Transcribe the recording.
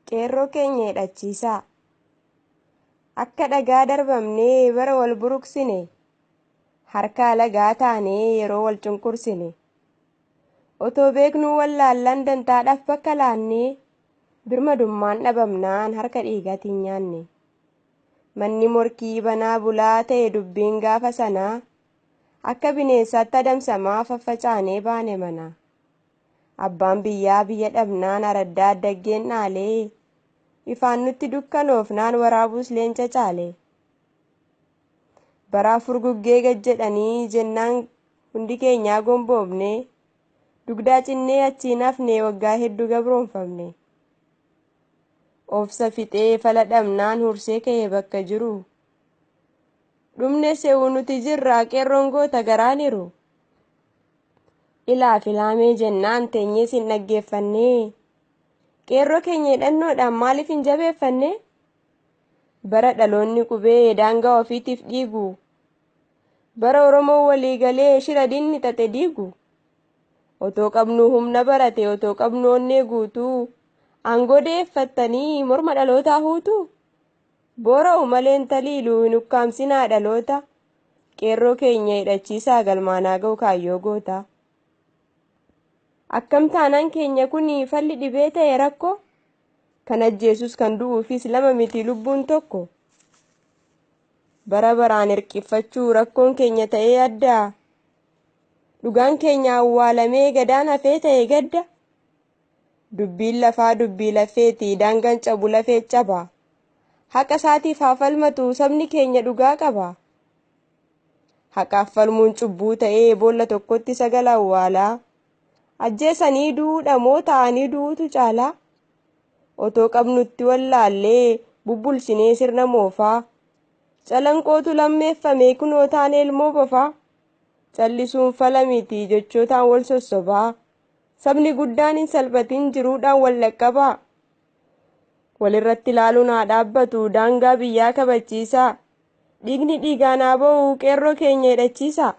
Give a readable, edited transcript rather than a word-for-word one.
Qeerroo keenya hidhachiisaa. Akka dhagaa darbamnee bara wal buruqsine, harka alagaa taanee yeroo wal cunqursine. Otoo beeknuu wallaallaan dantaadhaaf bakka laannee, birmadummaan dhabamnaan harka dhiigaatiin nyaanne. Manni morkii banaa bulaa ta'e dubbiin gaafa sanaa, akka bineensaatti adamsamaa faffacaanee baane mana. Abbaan biyyaa biyya dhabnaan araddaa addaggeen dhaalee, ifaan nutti dukkanoofnaan waraabuus leenca caale. Bara afur guggee gad jedhanii jennaan hundi keenyaa gomboobne, dugdaa cinnee achiin hafne waggaa hedduu gabroonfamne. Obsa fixee fala dhabnaan hursee ka'e bakka jiru. Dhumne se'uu nuti jirra qeerroon goota garaaniru. Ilaa filaamee jennaan teenyees hin dhaggeeffannee. Qeerroo keenya hidhannoodhaan maaliif hin jabeeffanne? Bara dhaloonni qubee daangaa ofiitiif dhiigu. Bara Oromoon walii galee shira diinni xaxe diigu. Otoo qabnuu humna barate, otoo qabnuu onnee guutuu, aangoo deeffattanii morma dhalootaa huutu. Boora'u malee hin taliilu, hin ukkaamsinaa dhaloota. Qeerroo keenya hidhachiisaa galmaanaa ga'u kaayyoo goota. Akkam taanaan keenya kun falli dhibee ta'e rakkoo? Kan ajjeesus kan du'uufis lama miti lubbuun tokko. Bara baraan hirqifachuu rakkoon keenya ta'ee adda. Dhugaan keenya awwaalamee gadaan hafee ta'e gadda. Dubbiin lafaa dubbii lafeeti, daangaan cabu lafee caba. Haqa isaatiif haa falmatu, sabni keenya dhugaa qaba. Haqaaf falmuun cubbuu ta'ee boolla tokkotti sagala awwaalaa. Ajjeesanii du'uudha moo ta'anii du'uutu caalaa? Otoo qabnutti wallaallee bubbulchinee sirna moofaa. Calanqootu lammeeffame kunoo taane ilmoo bofaa. Callisuun fala miti jechootaan wal sossobaa. Sabni guddaan hin salphatin jiruudhaan wal dhaqqabaa. Walirratti ilaaluun haa dhaabbatu, daangaa biyyaa kabachiisaa. Dhiigni dhiigaan haa ba'u, qeerroo keenya hidhachiisaa.